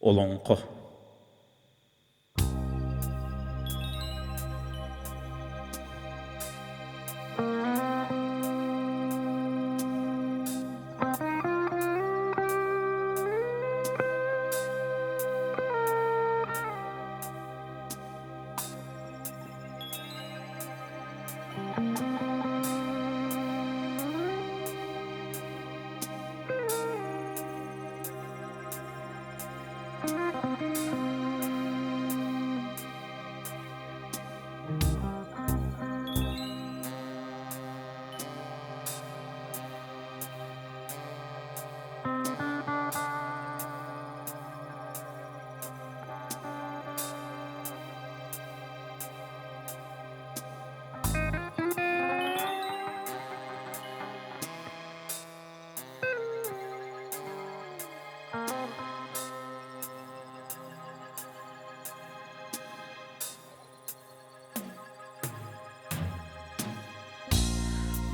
Олоҥхо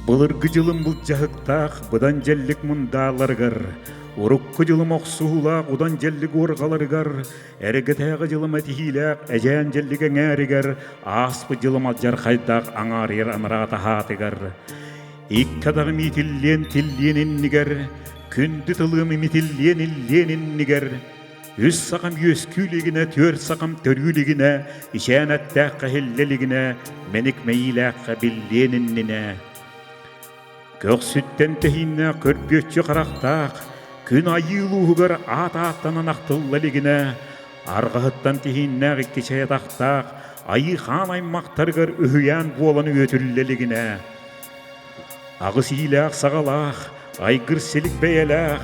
Былыргы дьылым былдьаһыктаах быдан дьэллик мундааларыгар, урукку дьылым охсуһуулаах удан дьэллик уорҕаларыгар, эргэтээҕи дьылым этиһиилээх эдьээн дьэллик эҥээригэр, ааспыт дьылым алдьархайдаах аҥаарыйар анараа таһаатыгар, икки атаҕым иитиллиэн тиллиэн иннигэр, күндү тылым имитиллиэн иллиэн иннигэр, үс сахам үөскүү илигинэ, түөрт сахам төрүү илигинэ, ичээн эттээххэ иһиллэ илигинэ, мэник мэйиилээххэ биллиэн иннинэ. Көхсүттэн тэһииннээх көрбүөччү харахтаах, күн айыы улууһугар аат ааттанан ахтылла илигинэ, арҕаһыттан тиһииннээх икки чэй атахтаах, айыы хаан аймахтарыгар үһүйээн буолан үөтүллэ илигинэ, Аҕыс иилээх-саҕалаах, айгыр силик бэйэлээх,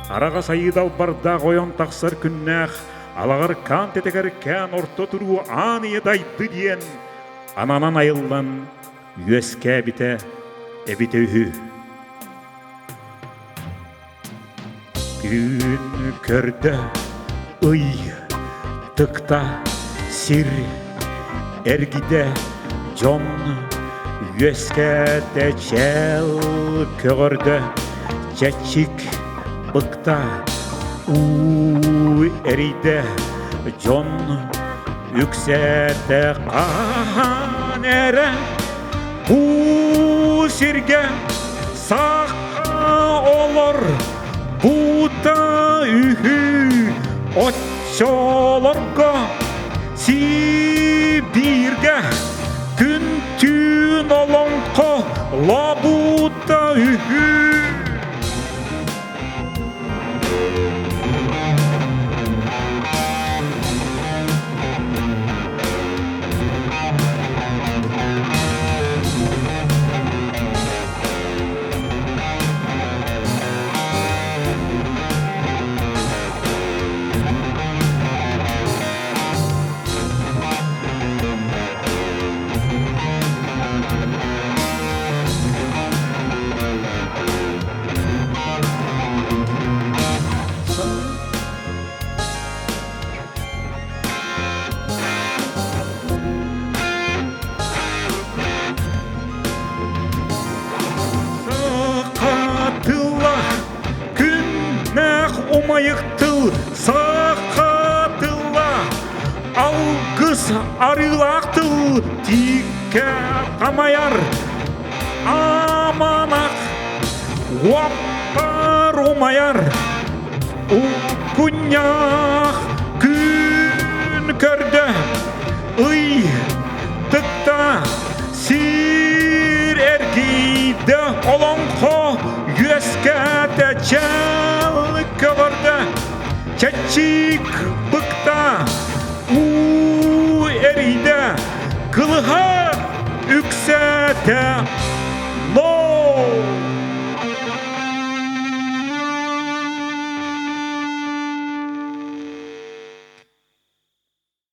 араҕас айыы далбардаах ойон тахсар күннээх, алаҕар каан тэтэгэр кээн орто туруу аан ийэ дайды диэн ананан айыллан үөскээбитэ эбитэ үһү. Күн көрдө, ый тыкта, сир эргидэ, дьон үөскээтэ, чээл көҕөрдө, чэчик быкта, уу эрийдэ, дьон үксээтэ, хаһан эрэ бу сиргэ Саха олор буута үһү оччолорго Сибииргэ күн-түүн олоҥхо лобута үһү. Саха күннээх умайык тыл саха тыла алгыс арыылаах тыл тииккэ хамайар аманах уоппар умайар уккунньах күн көрдө ый тыкта Сир эргийдэ олоҥхо үөскээтэ чээл көҕөрдө чэчик быкта уу эрийдэ кылыһа үксээтэ.